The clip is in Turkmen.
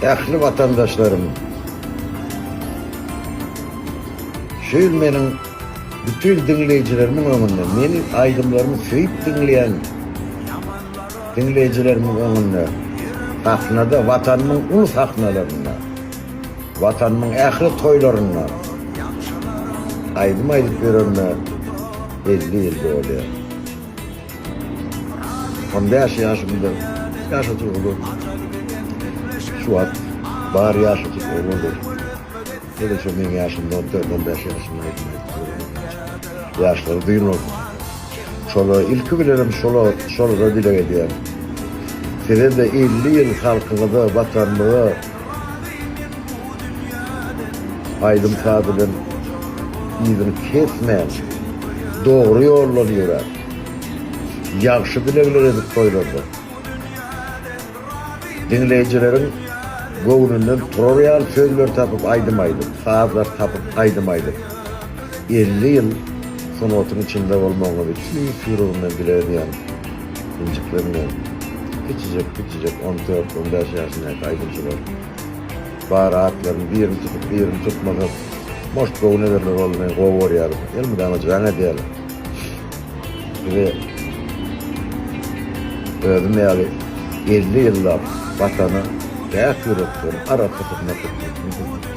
Ähli watandaşlarym şu ýyl meniň bütin diňleýjilerimiň öňünde, meni aýdymlarymy söýüp diňleýän diňleýjilerimiň öňünde sahnada, Watanymyň uly sahnalarynda, Watanymyň ähli toýlarynda aýdym aýdyp ýörenime 50 ýyl dolýar. 15 ýaşymda ýaşajyk oglan. Şu wagt bar ýaşajyk oglanlar. Edil şo meň ýaşymda 14-15 ýaşymda aýdym aýdyp ýören ýaşlary duýulmaly. Şolara ilki bilenem şola şolara dileg edýän. Size-de 50 ýyl halkyňyza, watanymyza aýdym-saz bilen yzyny kesmän, dogry ýoldan ýöräp, ýagşy dilegler edip toýlarda, diňleýjileriň göwnünden turar ýaly sözler tapyp aýdym aýdyp, sazlar tapyp aýdym aýdyp, 50 ýyl sungatyň içinde bolmagyňyzy tüýs ýüregimden dileg edýän injiklerim kiçijek, kiçijek on dört, on bäş ýaşyndaky aýdymçylar. Bar atlaryny birini tutup birini tutmasak может göwün ederler ol meni gowy görýär elmydama jaň edýärler. Bize özüm ýaly 50 ýyllap watana päk ýürekden arassa hyzmat etmek.